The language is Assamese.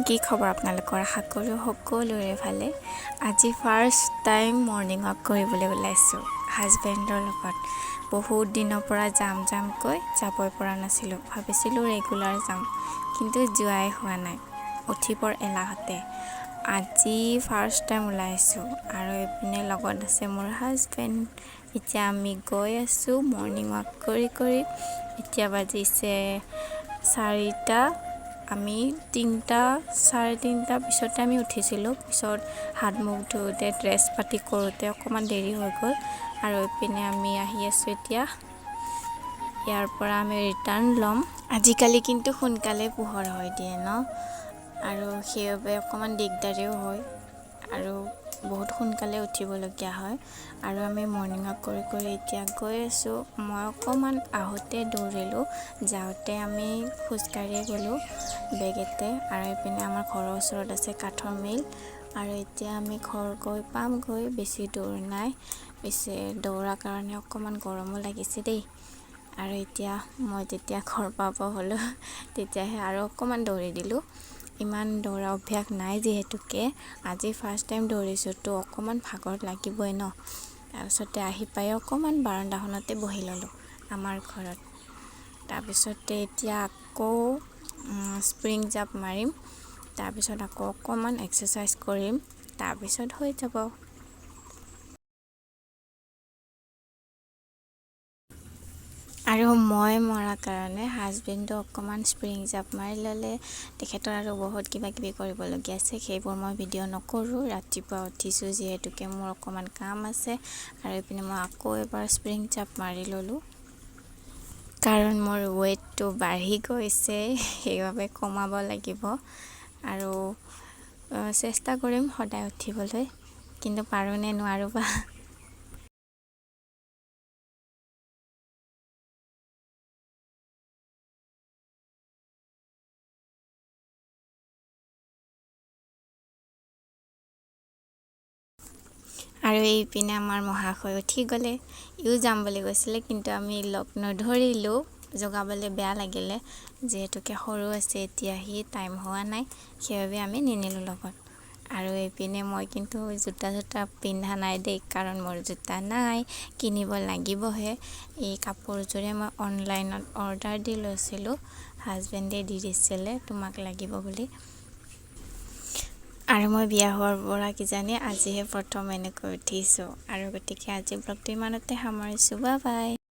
কি খবৰ আপোনালোকৰ? আশা কৰোঁ সকলোৰে ভালে। আজি ফাৰ্ষ্ট টাইম মৰ্ণিং ৱাক কৰিবলৈ ওলাইছোঁ হাজবেণ্ডৰ লগত। বহুত দিনৰ পৰা যাম যামকৈ যাবই পৰা নাছিলোঁ। ভাবিছিলোঁ ৰেগুলাৰ যাম, কিন্তু যোৱাই হোৱা নাই উঠিবৰ এলাহতে। আজি ফাৰ্ষ্ট টাইম ওলাইছোঁ আৰু এইপিনে লগত আছে মোৰ হাজবেণ্ড। এতিয়া আমি গৈ আছোঁ মৰ্ণিং ৱাক কৰি কৰি। এতিয়া বাজিছে 4টা। আমি 3টা 3:30 পিছতে আমি উঠিছিলোঁ। পিছত হাত মুখ ধুওঁতে, ড্ৰেছ পাতি কৰোঁতে অকণমান দেৰি হৈ গ'ল। আৰু এইপিনে আমি আহি আছোঁ এতিয়া। ইয়াৰ পৰা আমি ৰিটাৰ্ণ ল'ম। আজিকালি কিন্তু সোনকালে পোহৰ হৈ দিয়ে ন, আৰু সেইবাবে অকণমান দিগদাৰীও হয় আৰু বহুত সোনকালে উঠিবলগীয়া হয়। আৰু আমি মৰ্ণিং ৱাক কৰি কৰি এতিয়া গৈ আছোঁ। মই অকণমান আহোঁতে দৌৰিলোঁ, যাওঁতে আমি খোজকাঢ়িয়ে গ'লোঁ বেগেতে। আৰু এইপিনে আমাৰ ঘৰৰ ওচৰত আছে কাঠৰ মিল। আৰু এতিয়া আমি ঘৰ গৈ পামগৈ, বেছি দূৰ নাই। পিছে দৌৰাৰ কাৰণে অকণমান গৰমো লাগিছে দেই। আৰু এতিয়া মই যেতিয়া ঘৰ পাব হ'লোঁ তেতিয়াহে আৰু অকণমান দৌৰি দিলোঁ। ইমান দৌৰা অভ্যাস নাই যিহেতুকে আজি ফাৰ্ষ্ট টাইম দৌৰিছোঁ, তো অকণমান ভাগৰ লাগিবই ন। তাৰপিছতে আহি পাই অকণমান বাৰাণ্ডাখনতে বহি ল'লোঁ আমাৰ ঘৰত। তাৰপিছতে এতিয়া আকৌ স্প্ৰিং জাপ মাৰিম, তাৰপিছত আকৌ অকণমান এক্সাৰচাইজ কৰিম, তাৰপিছত হৈ যাব। আৰু মই মৰাৰ কাৰণে হাজবেণ্ডো অকণমান স্প্ৰিং জাপ মাৰি ল'লে। তেখেতৰ আৰু বহুত কিবা কিবি কৰিবলগীয়া আছে, সেইবোৰ মই ভিডিঅ' নকৰোঁ। ৰাতিপুৱা উঠিছোঁ যিহেতুকে মোৰ অকণমান কাম আছে। আৰু এইপিনে মই আকৌ এবাৰ স্প্ৰিং জাপ মাৰি ল'লোঁ, কাৰণ মোৰ ৱেইটটো বাঢ়ি গৈছে, সেইবাবে কমাব লাগিব। আৰু চেষ্টা কৰিম সদায় উঠিবলৈ, কিন্তু পাৰোঁ নে নোৱাৰোঁ বা। আৰু এইপিনে আমাৰ মহাশয় উঠি গ'লে। ইও যাম বুলি কৈছিলে, কিন্তু আমি লগ নধৰিলোঁ, জগাবলৈ বেয়া লাগিলে যিহেতুকে সৰু আছে এতিয়া, সি টাইম হোৱা নাই, সেইবাবে আমি নিনিলোঁ লগত। আৰু এইপিনে মই কিন্তু জোতা চোতা পিন্ধা নাই দেই, কাৰণ মোৰ জোতা নাই, কিনিব লাগিবহে। এই কাপোৰযোৰে মই অনলাইনত অৰ্ডাৰ দি লৈছিলোঁ, হাজবেণ্ডে দি দিছিলে তোমাক লাগিব বুলি। আৰু মই বিয়া হোৱাৰ পৰা কিজানি আজিহে প্ৰথম এনেকৈ উঠিছোঁ। আৰু গতিকে আজি ব্লগটো ইমানতে সামৰিছোঁ। Bye bye.